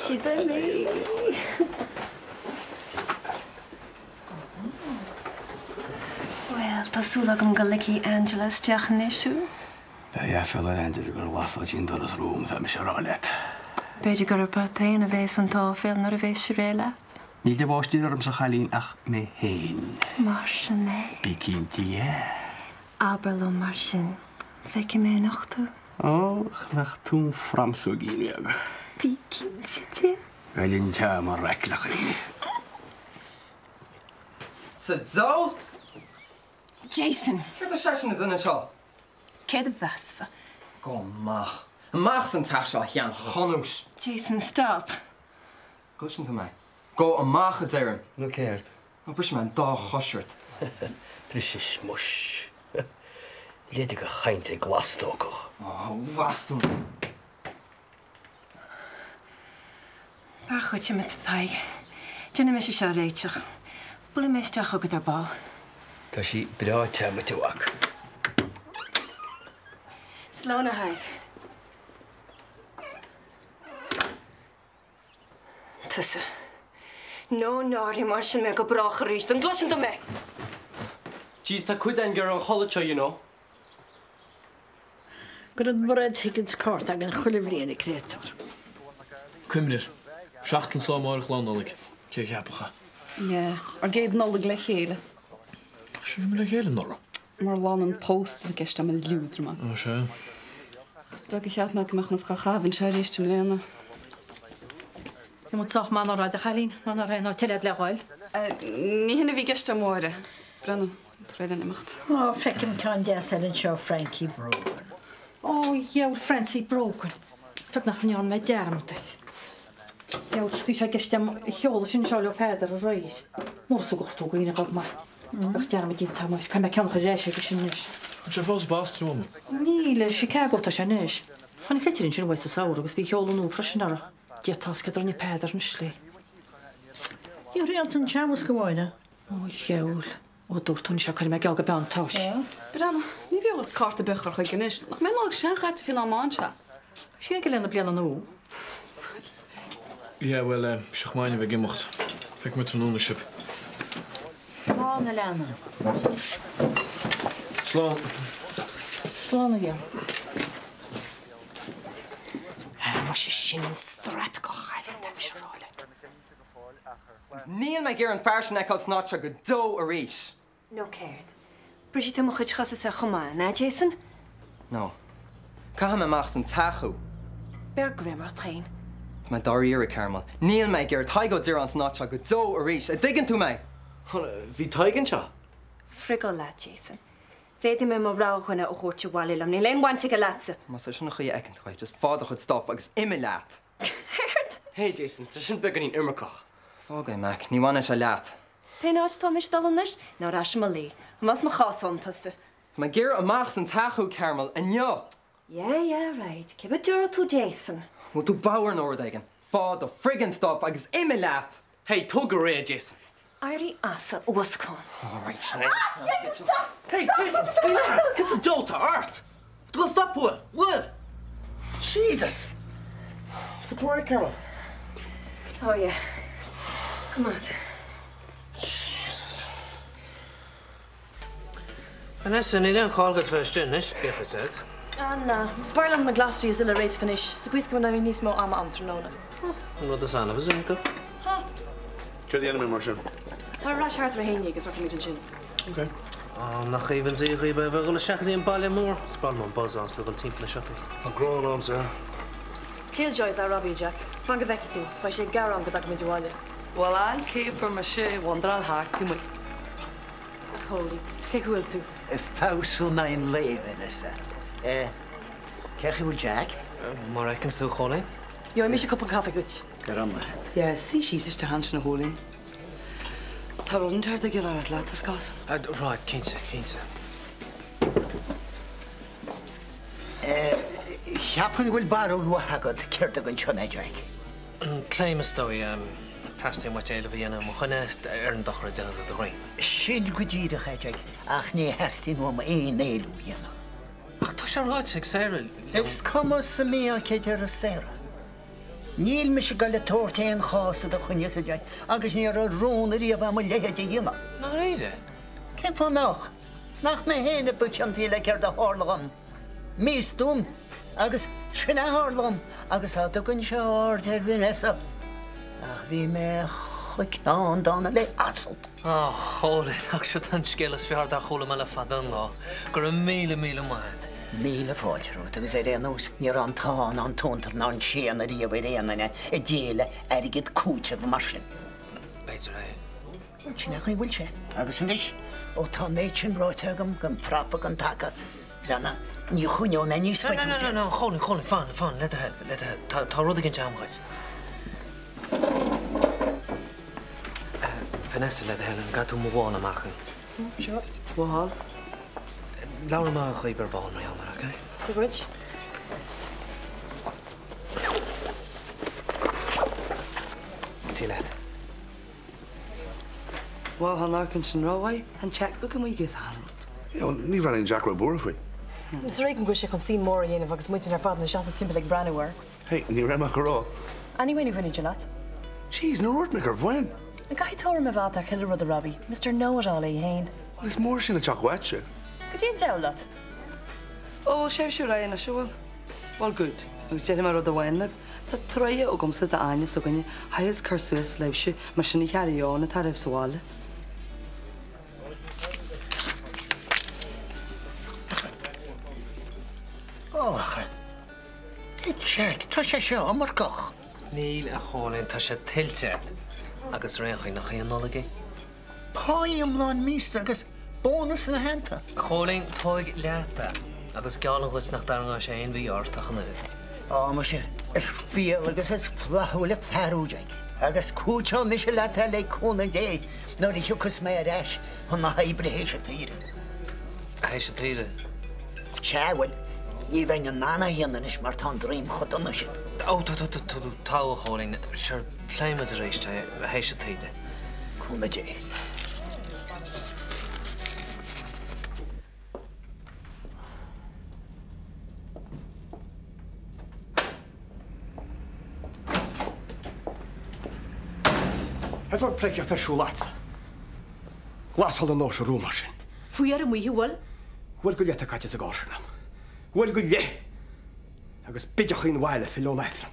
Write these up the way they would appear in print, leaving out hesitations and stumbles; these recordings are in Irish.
siad léi. Bhuel, tá súil agam go ligfidh Angela isteach anois thú. Beidh aiféala ar Angela gur ghlas sí an doras romham, tá mise a rá leat. B'fhéidir gurb ort féin a bheas an t-áiféal nuair a bheas sí réidh leat. Níl de mháistir ormsa, a chailín, ach mé féin. Mar sin é. Bí cinnte dhe. Abair liom mar sin. Feicfidh mé anocht thú. Ó, nach tú an phramsóigín bheag. Bí cinnte de. Bhuel, an t-am a raicleach í. Sa diabhal! Jason! Céard tá seisean ag déanamh anseo? Céard a mheasfá? Gabh amach. Amach as an teach seo, a shean-chunúis! Jason, stop! Cloiseann tú mé? Gabh amach, a deirim! Nó céard? Nó brisfidh mé an dá chois ort. Brisfidh muis. Leid a chaint ag glas-stócach. Ó, bhastún! B'fhearr dhuit imeacht, a Thaidhg. Déanfaidh mise seo a réiteach. Buailfidh mé isteach chugat ar ball. Tá sí breá te muid, a mhac. Slán, a Thaidhg. Tusa. Ná náirigh mar sin mé go brách arís, an gcloiseann tú mé? Jeez, tá cuid againn ag iarraidh an chulaith seo, you know. Go raibh Mairéad Higgins cárta againn chuile bhliain, a créatúr. Cuimhnigh air. Seachtain is lá amárach Lá Nollag. Cé a cheapfadh é? Yeah. Ár gcéad Nollaig le chéile. Sea, bhí muid le chéile anuraidh. Mar lán an pósta i gceist agam a liúdramán. Ó sea. Ach is beag a cheap mé go mbeadh muid dhá chaitheamh anseo arís i mbliana. Bhí muid sách maith anuraidh, a chailín, mar nach raibh aon áit eile le dhul. Ní hin a bhí i gceist agam, a Mháire. Breathnaigh. Tar éis imeacht. Ó, feicim ceann deas eile anseo, Frankie Brogan. Ó, dheabhail, Francie Brogan. Is beag nach ndearna mé dearmad air. Dheabhail, bhí sé i gceist agam a sheoladh sin seo le Peadar aréir. Mura dtugadh tú dhaoine dhomh mar. Bheadh dearmad déanta agam air. Caithfidh mé ceann a chur ar ais aige sin anois. An sé fós i Boston, a Mhamaí? Níl, i Chicago atá sé anois. Tháinig litir ansin uaidh sa samhradh agus bhí a sheoladh nua freisin uirthi. Dia atá 's céard a rinne Peadar anois léi. Ní réalt an tseamhas go Máire. Ó, dheabhail. Ó, dúirt tú anois, cuirfidh mé geall go beann tomhais. Breathnaigh, ní bhfiú dhuit cárta ar bith a chur chuige anois. Nach mbeidh Nollaig seanchaite faoin am anseo? Beidh sí aige le na bliana nua. Bhuel. Yeah, bhuel, seo m'ainm a bheith ag imeacht. Feicfidh mé tráthnóna sibh. Slán, a leana. Slán. Slán, a Liam. Ah, muise sin an strap go hálainn, tá mise a rá leat. Agus níl mé ag iarraidh an fear sin a fheiceáil san áit seo go deo arís. Nó céard? Brisfidh tú mo chuid cosa-sa chomh maith, an ea, Jason? No. Caithfidh mé amach as an teach thú. Beir greim ort féin. Tá mé dáiríre, Carmel. Níl mé ag iarraidh Tadhg Ó Direáin san áit seo go deo arís. An dtuigeann tú mé? Bhí Tadhg anseo. Friogal leat, Jason. Féadfaidh mé mo rogha dhuine a thabhairt abhaile liom. Níl aon bhaint aige leatsa. Más é sin an chaoi a fheiceann tú é, just faigh do chuid stuff agus imigh leat. Céard? Hey Jason, tá sin beagáinín iomarcach. Fág é, Mac, ní bhaineann sé leat. T-aon áit atá mise ag dul anois ná ar ais i mo luí. Amach as mo chás tusa. Tá mé ag iarraidh amach as an teach thú, Carmel, inniu! Yeah, yeah, right. Cibé a deir tú, Jason. Bhfuil tú bodhar nó rud éigin? Faigh do friggin stuff agus imigh leat! Hey, tóg go réidh, Jason. Éirigh as, a uascáin. All right. Ah, Jason, stop! Hey, Jason, stop! Cad sa diabhal atá ort? Tú ag stop bhfuil? Bhfuil? Jesus! Bhfuil tú alright, Carmel? Oh yeah. Come on. Jesus. Vanessa, níl aon chall duit bheith istigh anois, bíodh fhios agat. Ah na, b'fhearr liom na glasraí is uile a réiteach anois, sa gcaoi is go mbeidh níos mó ama a'm tráthnóna. An rud is annamh is iontach. Ha! Céard a dhéanfaidh mé mar sin? Tar ar ais thart ar a haon dhéag is rachaimid ansin. Ok. Á, nach aoibhinn Dia dhaoib é a bheith ag dul isteach go dtí an baile mór. Is breá liom an buzz ann 's tú ag dul timpeall na siopaí. Tá gráin a'msa air. Killjoy is ea Robbie, Jack. Fan go bhfeicfidh tú, beidh sé ag gearán go dtagaimid abhaile. Bhuel, an céapar mise ag wandráil thart taobh amuigh. A Chóilí, cén chaoi a bhfuil tú? Ag feabhsú in aghaidh an lae, a Vanessa. Cén chaoi a bhfuil Jack? Mar a fheiceanns tú, a Chóilín. Gheobhaidh mise cupán caife dhuit. Go raibh maith agat. Yeah, suigh síos isteach ansin a Chóilín. Tá rud inteacht ag iarraidh a ráit leat, a Scott. Right, cinnte, cinnte. Cheapfainn go bhfuil barúil mhaith agat céard againn seo, a Jack. An claim is dóigh. Teastaíonn uait éileamh a dhéanamh i mo choinne ar an dochar a déanadh do do dhroim. Sin go díreach é, Jack, ach ní theastaíonn uaim aon éilliú a dhéanamh. Ach tá sé ráite ag Sarah liom. Is cuma sa mí-ádh cé déarfas Sarah. Níl mise ag goil ag tabhairt aon chás i do choinne-sa, Jack, agus ní raibh rún ariamh a'm a leithéid a dhéanamh. Ndáiríre? Cén fáth a mbeadh? Nach mé féin a ba chiontaí le céard a tharla dhom? Místuaim, agus sin a tharla dhom, agus dá dtugainnse aird ar Vanessa, ach bhí mé chomh ceanndána le asal. A Chóilín, ach siod an scéal is fearr dár chuala mé le fada an lá. Go raibh míle, míle maith agat. Míle fáilte romhat, agus ar aon nós, ní raibh an t-ádh ná an t-fhiontar ná an séan ariamh ar aon duine a d'éiligh airgead cúitimh mar sin. B'fhéidir é. Bhuel, sin é an chaoi a bhfuil sé. Agus anois, ó tá an méid sin ráite agam, gan frapa gan taca, leana, ní choinneoidh mé níos faide No, no, no, no, Chóilín, Chóilín, fan, fan, le do thoil, le do thoil. Tá, tá rud éigin a'm dhuit. Vanessa, le do thoil, an gcaithfidh tú mo mhála amach an? Sure. Mhála? Labhróidh mé chugaibh ar ball mar gheall air, okay? Good. Tig leat. Bhuel, tá an amharc ansin rómhaith. Tá an checkbook amuigh aige is achan rud. Yeah, well, ní bhreathnaíonn Jack ró-bhuartha faoi. Is ar éigean go bhfuil sé chun scene mór a dhéanamh agus muidne ar fad ina seasamh timpeall ag breathnú air. Hey, ní raibh mé ach ag rá. Anyway, ní bhaineann sé leat. Jeez, níor dhúirt mé gur bhain. An gcaithfidh tuairim a bheith agat ar chuile rud a Robbie? Mister Know-it-all é fhéin. Well, is mór sin ag teacht uaitse. Goidé an diabhal leat? Ó, bhfuil sibhse réidh anois, an bhfuil? Well, good. Agus déarfaidh mé rud amháin libh. Tá troighe agamsa d'Áine s'againne, a chaithfeas cur suas libhse mar sin a carry on atá oraibh sa bhaile. Och, a Jack, tá sé seo iomarcach. Níl, a Chóilín, tá sé tuillte agat. Agus ar aon chaoi, nach í an Nollaig í? Pá iomlán míosa agus bónas ina theannta. A Chóilín, tóig leat é, agus geallaim dhuit nach dtarraingeoidh sé aon mhí ort ach an oiread. Á, muise, is fial agus is flaithiúil an fear thú, Jack, agus cúiteoidh mise leat é le cúnamh Dé nuair a thiocfas mé ar ais chun na hoibre théis an tsaoire. Théis an tsaoire? Sea, bhuel, ní bheinn in ann é a dhéanamh anois mar tá an droim chomh dona sin. Ó, tá, tá, tá, tá, a Chóilín, sure, pléifidh muid arís é théis an tsaoire. Cúnamh Dé. Cad tá ag pleidhcíocht ar siúl agat? Glasáil an doirse romham mar sin. Fuar amuigh, an bhfuil? Uair go leith atá caite sa gcarr sin a'm. Uair go leith! Agus bideach an bhaile filleadh ón Aifreann.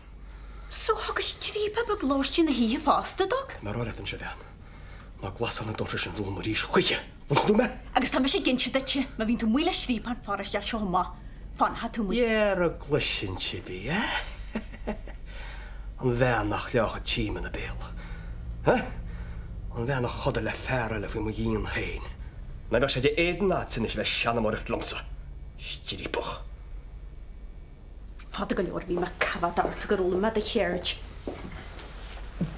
So thugais striapach beag lóistín na hoíche fosta, Doc? Mé ag rá leat anois a bhean, ná glasáil an doirse sin romham arís choíche! An tú mé? Agus tá mise ag inse duitse, má bhíonn tú amuigh le striapach an pharóiste as seo amach, fanfaidh tú amuigh. Dhera gcloiseann sibh í, eh? An bhean nach leáfadh an t-im ina béal. Eh? An bhean a chodail le fear eile faoi mo dhíon féin. Nach mbeadh sé de éadan a'dsa anois a bheith ag seanmóireacht liomsa? Striapach. Fada go leor a bhí mé ag coimhéad ort gur fhoghlaim mé do cheird.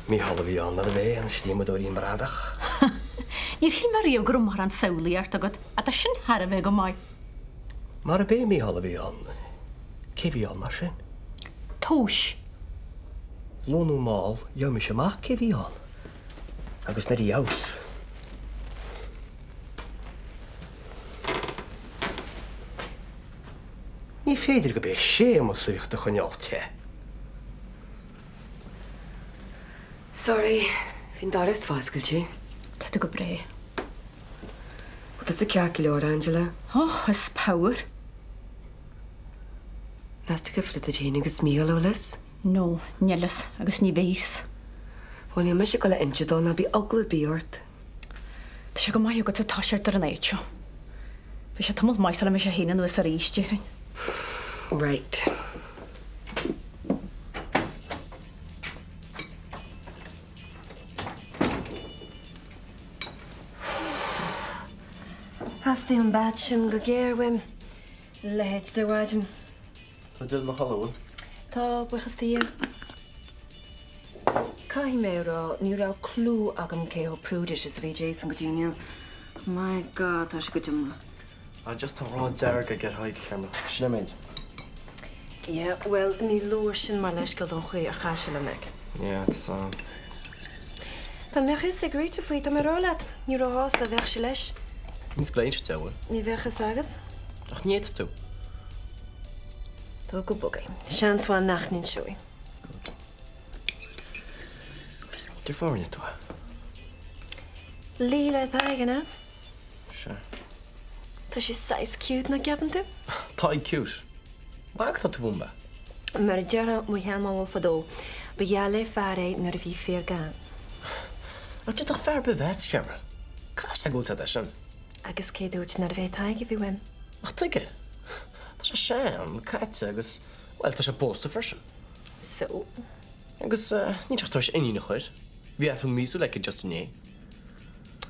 Mícheál a bhí ann, nárbh é, an slíomadóirín bradach? Níor shíl mé riamh go raibh mórán samhlaíocht agat, ach tá sin thar a bheith go maith. Murab é Mícheál a bhí ann, cé bhí ann mar sin? Tomhais. Luath nó mall, gheobhaidh mise amach cé bhí ann. Agus nuair a gheobhas. Ní féidir gurb é Séamus a bhíodh do choinneáil te. Sorry, bhí an doras foscailte. Tá tú go breá. Bhfuil tusa ceart go leor, Angela? Oh, is power. Meas tú cad fá duit féin agus Mícheál, an bhfuil fhios? No, níl fhios agus ní bheidh fhios. Bhuel, níl mise ag dul a inse dó, ná bíodh eagla ar bith ort. Tá sé go maith agatsa toiseacht ar an áit seo. Bhí sé tamall maith sula mbeidh sé féin anuas arís, déarfainn. Right. Theastaigh an batch sin go géar uaim. A leithéid de mhaidin. Tá duine ina chodladh, bhfuil? Tá, buíochas do Dhia. Caithfidh mé a rá, ní raibh clue agam cé chomh prudish is a bhí Jason go dtí inniu. My God, tá sé go dona. Ah, just tá grá dearg aige ar Thadhg, Carmel. Sin é an méid. Yeah, bhuel, ní leor sin mar leithscéal don chaoi ar chaith sé le Meg. Yeah, tá san. Dá mbeadh fhios ag Rita faoi, tá mé ag rá leat, ní róshásta a bheadh sí leis. Níl tú ag inse di, an bhfuil? Ní bheadh fhios agat. Ach ní fhéadfadh tú. Tóg go bog é. Seans mhaith nach n-inseoidh. Good. Cén fáth a rinne tú é? Luí le Tadhg, an ea? Sea. Tá sé saghas cute, nach gceapann tú? Tadhg cute? Maith tá tú uaim é. Mar a déarfadh mo sheanmhamó fadó, ba gheall le fear é nuair a bhí fir gann. Ach d'fhéadfadh fear ar bith a bheith agat, Cameron. Caithfidh sé go bhfuil sé é sin. Agus cé dúirt nárbh é Tadhg a bhí uaim? Ach tuige? Tá sé sean, caite agus, bhuel, tá sé pósta freisin. So? Agus níl sé ach tar éis iníon a chur. Bhí Aifreann míosúil aici just inné.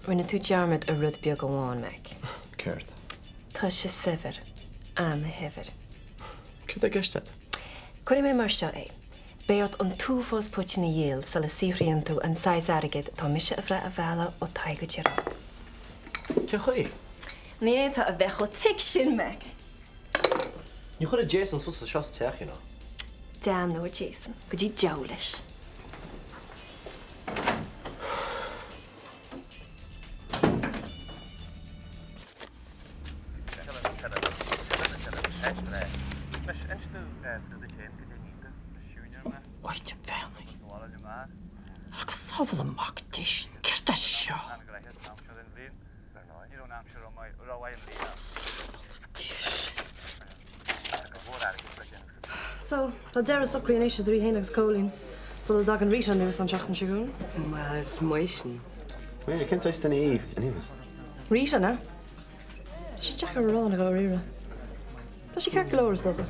Rinne tú dearmad ar rud beag amháin, Mac. Céard? Tá sé saibhir. Ana-shaibhir. Céard é i gceist agat? Cuirfidh mé mar seo é. Beidh ort an t-uafás poitín a dhíol sula saothraíonn tú an saghas airgid atá mise a bhrath a mhealladh ó Tadhg Ó Direáin. Cén chaoi? Ní fhéadfá a bheith chomh thick sin, Mac. Ní chuirfidh Jason suas leis seo sa teach, you know. Damnóidh Jason go dtí deabhal leis. Mhaith a bheannaigh. Agus samhail an mac Dé sin, céard é seo? So, tá deireadh socraithe anois idir í féin agus Cóilín, sula dtagann Rita anuas an tseachtain seo chugainn. Bhuel, is maith sin. Wait, cén saghas duine í, anyways? Rita, ná? Tá sé deacair a rá i ndáiríre. Tá sí ceart go leor, is dócha.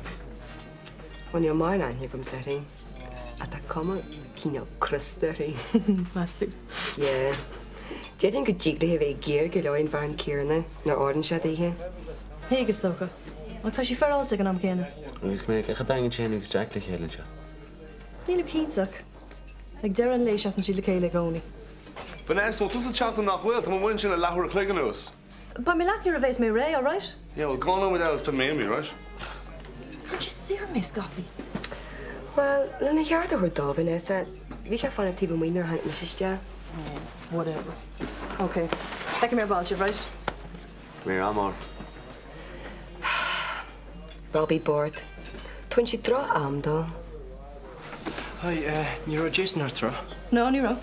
Bhuel, níl mórán aithne agamsa uirthi. Ach tá cuma cineál crosta uirthi. Meas tú? Yeah. Déarfainn go dtig léi a bheith géar go leor ar an bhfear céanna nuair a oireann sé daoithe. Thig, is dócha. Ach tá sí féaráilte ag an am céanna. Agus come here, cén chaoi a dtaitníonn sé agus Jack le chéile anseo? Nílim cinnte ach ag deireadh an lae seasann siad le chéile i gcónaí. Vanessa, bhfuil tusa ag teacht nó nach bhfuil? Tá mé amuigh ansin le leathuair a chloig anuas. Beidh mé leat nuair a bheas mé réidh, alright? Yeah, well, 2 nóiméad eile is beidh mé imithe, right? Cuireann sé saor mé scaití. Bhuel, lena cheart a thabhairt dó, Vanessa, bhí sé ag fanacht taobh amuigh nuair a tháinig mise isteach. Whatever. Ok, feicfidh mé ar ball sibh, right? Come here, am ort. Robbie bocht. Tugann siad droch-am dó. Hi, ní raibh Jason thart, raibh? No, ní raibh.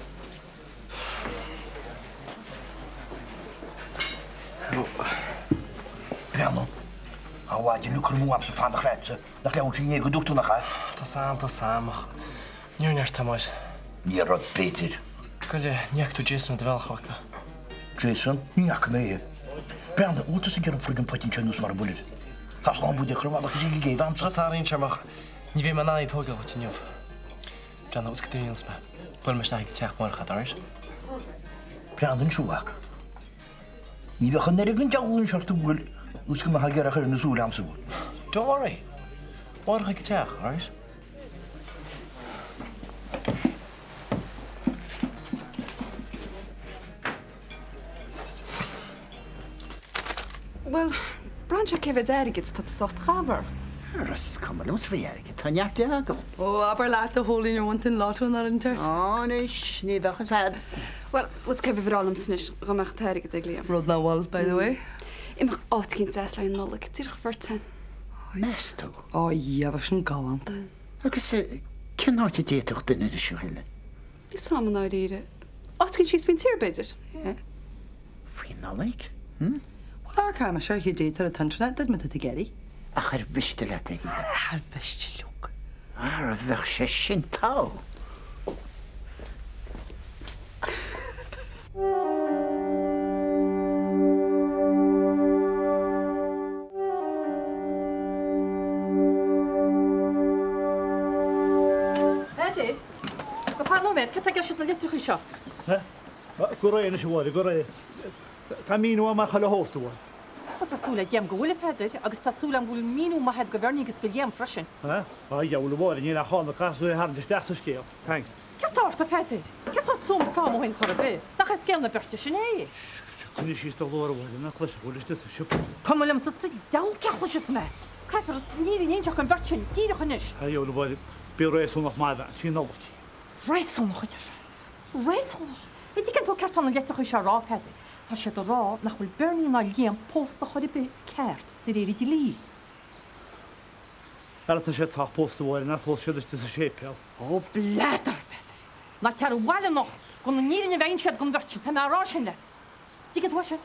Breathnaigh. A mhaidin ag cur amú agamsa fanacht leatsa. Nach leabhar sin inné go dtugtar nach ea? Tá 's a'm, tá 's a'm, ach ní raibh neart ama air. Ní raibh, b'fhéidir. Goile, ní fhaca tú Jason ar do bhealach, an bhfaca? Jason? Ní fhaca mé é. Breathnaigh, bhfuil tusa ag iarraidh friggin poitín seo anuas mar a bhfuilir? Tá slán buidéal chur i bhfalach istigh i gcéibh a'msa. Sáraíonn sé amach. Ní bheidh mé in ann iad a thógáil dhuit inniu. Breathnaigh, os go dtí mé. Buailfidh mé isteach ag an teach amárach iad, alright? Breathnaigh anseo, a mhac. Ní bheadh an oiread den diabhal anseo ort an bhfuil is go mbeifeá ag iarraidh a chur ina súil a'msa bhfuil. Don't worry. Amárach ag an teach, alright? Bhuel, braitheann sé cé mhéad airgid atá tú sásta a chaitheamh air. Ara, is cuma liomsa faoi airgead, tá neart de agam. Ó, abair leat a hole in one an lotto ná an teart. Á, anois, ní bheadh fhios a'd. Bhuel, bhfuil cé ba bhreá liomsa anois dá mbeadh an t-airgead ag Liam. Rud nach bhfuil, by the way. Imeacht áit eicínt deas le haghaidh an Nollaig, díreach an bheirt againn. Meas tú? Ó, yeah, bheadh sin galánta. Agus cén áit a d'fhéadfadh duine leis a thuilleadh? Níl 's a'm i ndáiríre. Áit eicínt síos faoin tír, b'fhéidir. Yeah. Faoi Nollaig? Hm? Bhuel, amharc orm, seo a chéad ar an t-internet duit má tá tú ag iarraidh. Ach ar mhiste leat é? Ara, ar mhiste leoga. Ara, bheadh sé sin togha. Peadar, go feadh nóiméad, cad tá i gceist leis na litreacha seo? Go réidh anois, a Mháire, go réidh. Tá míniú agam ar chuile shórt, a Mháire. Ó, tá súil agam go bhfuil, a Pheadair, agus tá súil agam go bhfuil míniú maith agat do Bhernie agus do Liam freisin. A dheabhail, a Mháire, níl ach ann, caithfidh tú é a tharraingt isteach sa scéal. Thanks. Céard tá ort, a Pheadair? Cén sórt sum sam ó shin chor ar bith? Nach é scéal na beirte sin é? Coinnigh síos do ghlór, a Mháire, ná cloisfeadh a bhfuil istigh sa siopa. Is cuma liomsa sa diabhal cé a chloisfeas mé! Caithfear an fhírinne a inseacht don bheirt sin díreach anois! A dheabhail, a Mháire, bí réasúnach maith a bhean, sí Nollaig. Réasúnach, a deir sé. Réasúnach! An dtuigeann tú céard tá na litreacha seo a rá, a Pheadair? Tá siad a rá nach bhfuil Bernie ná Liam pósta chor ar bith ceart de réir an dlí. Ara tá siad sách pósta a Mháire, nár phós siad istigh sa séipéal. Ó, b'fhéidir, a Pheadair! Ná téir abhaile anocht! Gan an fhírinne a bheith inste agat don bheirt sin, tá mé á rá sin leat. Dtuigeann tú é sin?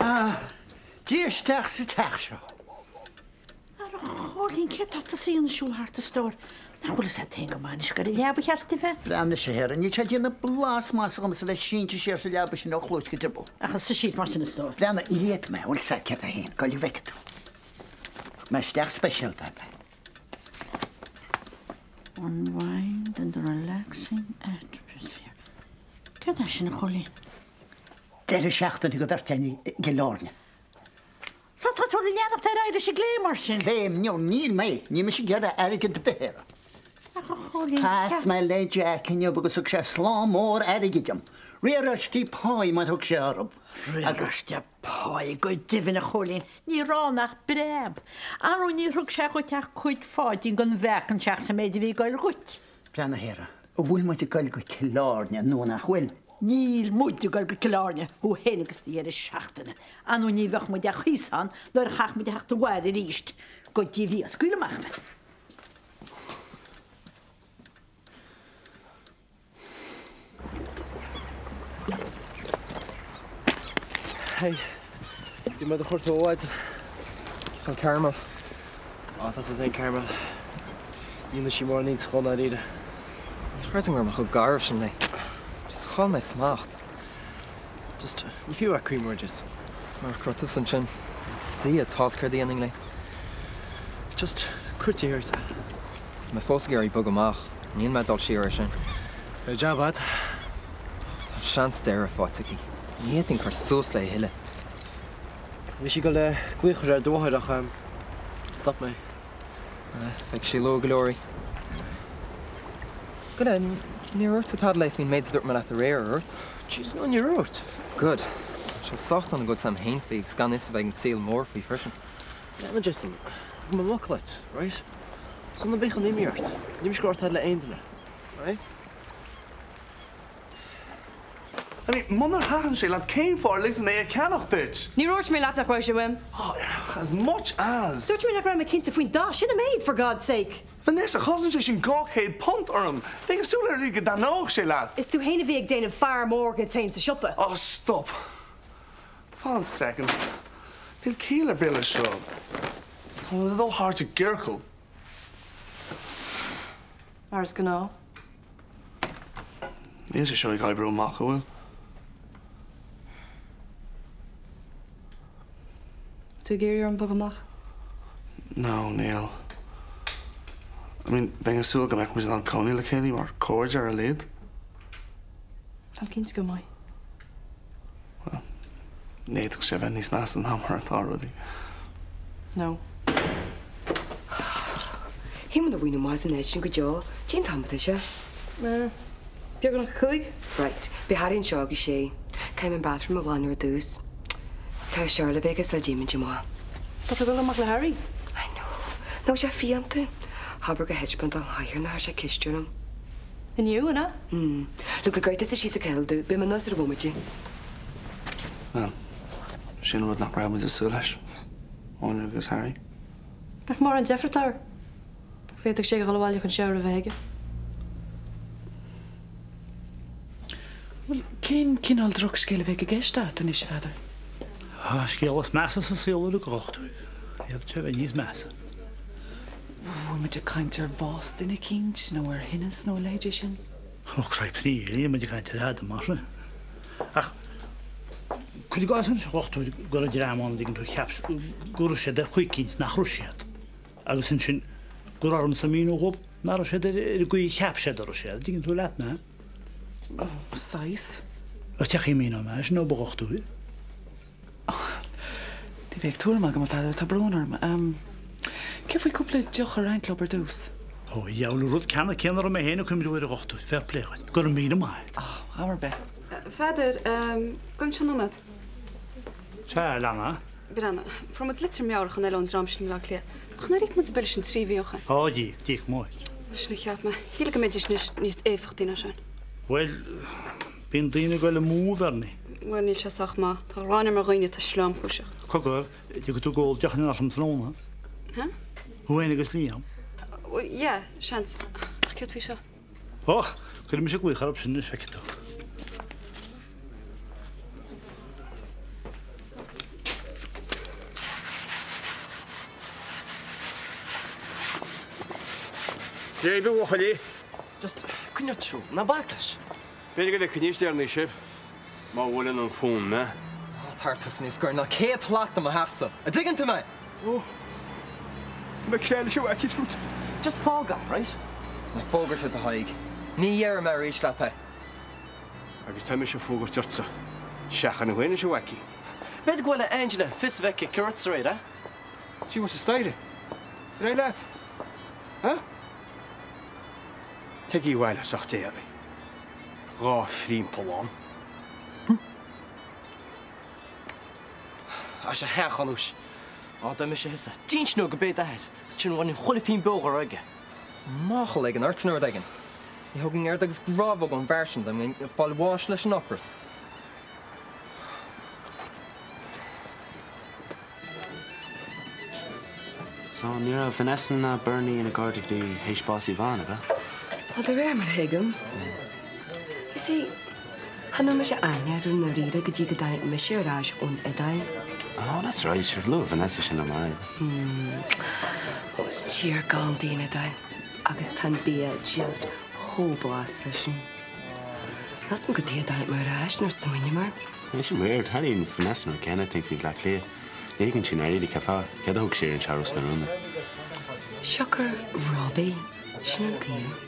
Ah, Dia isteach sa teach seo. Ara a Chóilín, cé tá tusa a dhéanamh siúl thart a stór? Nach bhfuil fhios agat féin go maith anois gur i leaba ba cheart duit a bheith? Breathnaigh anois a Shéara, níl sé ag déanamh blas maith dhomsa bheith sínte siar sa leaba sin ó chluais go drioball. Ach suigh síos mar sin a stór. Breathnaigh, ní fhéadfaidh mé, bhfuil fhios agat céard é féin, gabh go bhfeice tú. Thug mé isteach speisialta é. Unwind in the relaxing atmosphere. Céard é sin a Chóilín? Deireadh seachtaine don bheirt againn i gCill Airne. So tá tú ag leanacht ar aghaidh leis an gcléim mar sin? Cléim? No, níl mé. Níl mise ag iarraidh airgead ar bith air. Ach a Chóilín, Chas mé le Jack inniu agus thug sé slám mór airgid dom. Riaráistí páí mar thug sé orthu. Riaráiste páí go deimhin a Chóilín, ní raibh ann ach breab. Arú níor thug sé dhuit ach cuid Pháidín den mheáchan seachas an méid a bhí ag goil dhuit. Breathnaigh a Shéara, an bhfuil muid ag goil go Cill Airne nó nach bhfuil? Níl muid ag goil go Cill Airne, thú féin agus do dheireadh seachtaine. Ar ndóigh ní bheadh muid ach thíos ann nuair a chaithfeadh muid a theacht abhaile arís. Go dtí bhí, scaoil amach mé. Hey, bhí mé do chuartú ó mhaidin. Chun Carmel. Á, tá sa Carmel. Ní sí mór níos chun dáiríre. Ní chreidim go raibh mé chomh garbh sin léi. Just chaill mé smacht. Just, ní fiú a cuimhneamh just. Mar go raibh tusa ansin. Dia, tá's céard a dhéanfainn léi. Just, cuir tí ort. Tá mé fós ag iarraidh bogadh amach. Níl mé ag dul siar ar sin. Beidh jab agat. Tá an seans deiridh faighte aici. Ní fhéadfainn cur suas léi a thuilleadh. Bhí sí ag dul glaoch ar do mháthair ach stop mé. Beidh sí luath go leor í. Go deimhin, níor dhúirt tú tada léi faoin méid a dúirt mé leat aréir, ar dhúirt? Jeez, no, níor dhúirt. Good. Tá sé sách dona go bhfuil 'fhios a'm féin faoi agus gan fhios a bheith ag an saol mór faoi freisin. Breathnaigh Jason, thug mé m'fhocal duit, right? So ná bíodh aon imní ort, níl mise ag rá tada le aon duine, right? I mean, munar thaitin sé leat, cén fáth ar lig mé é a cheannach duit? Níor dhúirt mé leat nach raibh sé uaim. Oh, as much as. Dúirt mé nach raibh mé cinnte faoin dath, sin an méid, for God's sake. Vanessa, chosain sé sin £200 orm. Bheinn ag súil ar a laghad go dtaitneodh sé leat. Is tú féin a bhí ag déanamh fear mór díot féin sa siopa. Oh, stop. Fan second. Níl ciall ar bith leis seo. Tá mé ag dul thart i gciorcal. Mar is gnáth. Níl sé seo ag oibriú amach, an bhfuil? Tú ag iarraidh orm bogadh amach? No, níl. I mean, bheinn ag súil go mbeadh muid in ann cónaí le chéile mar chairde ar a laghad. Táim cinnte go mbeidh. Bhuel, ní fhéadfadh sé a bheith níos measa ná mar atá rudaí. No. Shíl mé nach bhfaighinn amach as an áit sin go deo. Cén t-am atá sé? Beagnach 5. Right. Beidh Harry anseo ag a sé. Caithfidh mé an bathroom a ghlanadh ar dtús. Tá Shirley beidh le díomint amach. Tá tú ag dul amach le Harry? I know. Nach bhfuil sé fiánta? Abair gur thit mé den chathaoir nár chuir sé ceist orm. Inniu, an ea? Mm. Look, gabh tusa síos ag ceol domh, beidh mé anuas ar bhomaite. Bhuel, sin rud nach raibh muid ag súil leis, Áine agus Harry. Nach mór an deifir atá air. Féadfaidh sé a dhul abhaile chun shower a bheith aige. Bhuel, cén cineál drochscéil a bheadh i gceist agat anois, a Pheadair? Ah, scéal is measa sa saol uilig, a dhochtúir. Féadfaidh sé a bheith níos measa. Bhfuil muid ag caint ar bhás duine eicínt nó ar thinneas nó a leithéidí sin? Ó, cripes, níl muid ag caint ar tada mar sin. Ach cuir i gcás anois, a dhochtúir, go raibh dream ann, an dtuigeann tú, a cheap go raibh siad ar chaoi eicínt nach raibh siad. Agus ansin go raibh ormsa míniú dhóibh nach raibh siad ar an gcaoi a cheap siad a raibh siad. An dtuigeann tú leat mé? Ó, saghas. Cén chaoi a míneoidh mé é sin dhóibh, a dhochtúir? Ní bheadh tuairim agam, a Pheadair, tá brón orm. Cé faoi cúpla deoch a roinnt leo ar dtús? Ó, a dheabhail, an rud ceannann céanna a raibh mé féin ag cuimhniú air, a dhochtúir. Fair play dhuit. Go raibh míle maith agat. Am ar bith. A Pheadair, gabh anseo nóiméad. Sea, a leana. Breathnaigh, fuair muid litir meabhrúcháin eile ón dream sin i mBleá Cliath. Ach nár íoc muid an bille sin 3 mhí ó shin? Á, d'íoc, d'íoc muid. Sin a cheap mé. Shíl go mbeidís anois níos éifeachtaí ná sin. Bhuel, bíonn daoine ag goil amú, a Bhernie. Bhuel, níl sé sách maith. Tá gráin orm ar dhaoine atá sleamchúiseach. Cogar, dtiocfaidh tú ag ól deoch in éineacht liom tráthnóna? Huh? Thú fhéin agus Liam? Bhuel, yeah, seans. Ach céard faoi seo? Ó, cuirfidh mise glaoch orthu sin anois, feicfidh tú. Dia daoibh a bhuachaillí. Just, coinnigh ort siúl, ná bac leis. B'fhéidir go bhfeicfidh níos deireanaí sibh, má bhuaileann an fonn mé. Á, tar tusa níos gaire ná 100 slat do mo theachsa. An dtuigeann tú mé? Ó, tá mé crá leis an bhfaitíos fút. Just fág é, right? Tá mé ag fógairt do Thadhg. Ní dhéarfaidh mé arís leat é. Agus tá mise ag fógairt ortsa. Seachain thú féin anois a Mhaidhcí. B'fhéidir go bhfuil Angela fios a bheith aici céard sa réir, eh? Sí thuas an staighre. Ar aghaidh leat. Huh? Téigí abhaile sách déanaí. 2 phriompallán. Tá sé sheachan úis. Á, dá mbeadh sé thusa. D'inis nó go b'é d'athair, is sin bhainfinn chuile phínn beo dhó aige. Máchail éigin ort nó rud éigin. Ní thógfainn oiread agus grabhadh ón bhfear sin dá mbeinn ag fáil bháis leis an ocras. So, ní raibh Vanessa ná Bernie ina gcairde go dtí théis bás Yvonne, ab ea? Bhuel, de réir mar a thuigim. You see, chan fhuair mise aithne orthu i ndáiríre go dtí go dtáinig mise ar ais ón Iodáil. Oh, that's right, sure, luaigh Vanessa sin liom aréir. Hmm. Ó, is tír galánta í an Iodáil agus tá an bia just chomh blasta sin. Níl 'fhios a'm cad chuige a dtáinig mé ar ais nuair a smaoiním air. Tá sin weird, tharlaíonn Vanessa nuair Ken, I think, faoi Bhleá Cliath. Ní thuigeann sí ndáiríre cén fáth, céard a thug siar anseo Ros na Rún. Siocair Robbie, sin an taobh.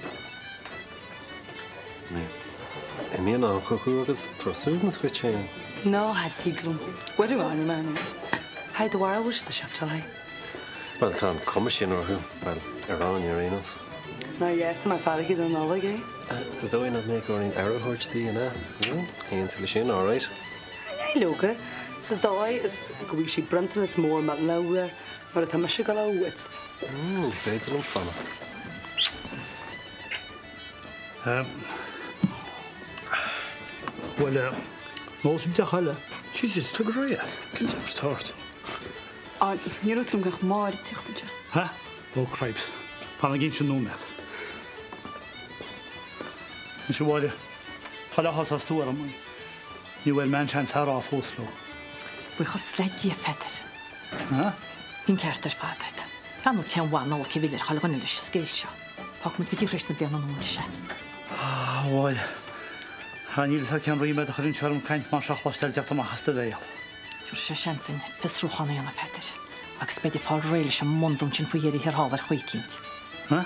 Imíonn am chucu agus tabhair suaimhneas dhuit féin. Ná cha dtig liom. Bhuel, bhain mé an Haigh, do bharúil bhfuil siad ag shifteáil, haigh. Bhuel, tá an cuma sin orthu, bhuel, ar Áine ar aon nós. Nár dheas mé fearthaigh don Nollaig é? Sa dóigh nach mbeadh orainn aire a thabhairt di, an ea? Théann tú leis sin, alright. Aye, leoga, sa dóigh is go bhfuil sí bronntanas mór millteanach uaidh mar atá mise ag dul a fháil uait. Ní féidir liom fanacht. Bhuel, nó sin deoch eile. Jesus, tabhair réidh é. Cén difear atá ort? Á, ní raibh tú ach Máire ag tíocht anseo. Ha? Ó, cripes. Fanaigí ansin nóiméad. Anois, a Mháire, tá leath as tú orm. Ní bhfuair mé an seans a rá fós leo. Buíochas le Dia, a Pheadair. Ha? Bhí an ceart ar fad agat. Ar ndóigh cén mhaith Nollaig a mhilleadh ar chuile dhuine leis an scéal seo. Fágfaidh muid go dtí tar éis na bliana nua anois é. Ah, a Mháire. Ah, níl fhios agat cén ríméad a chuireann sé orm caint mar seo a chloisteáil ag teacht amach as do bhéal. Tabharfaidh sé seans dúinn fiosrúchán a dhéanamh, a Pheadair, agus beidh fáil réidh leis an mbundún sin faoi dheireadh thiar thall ar chaoi eicínt. Ha?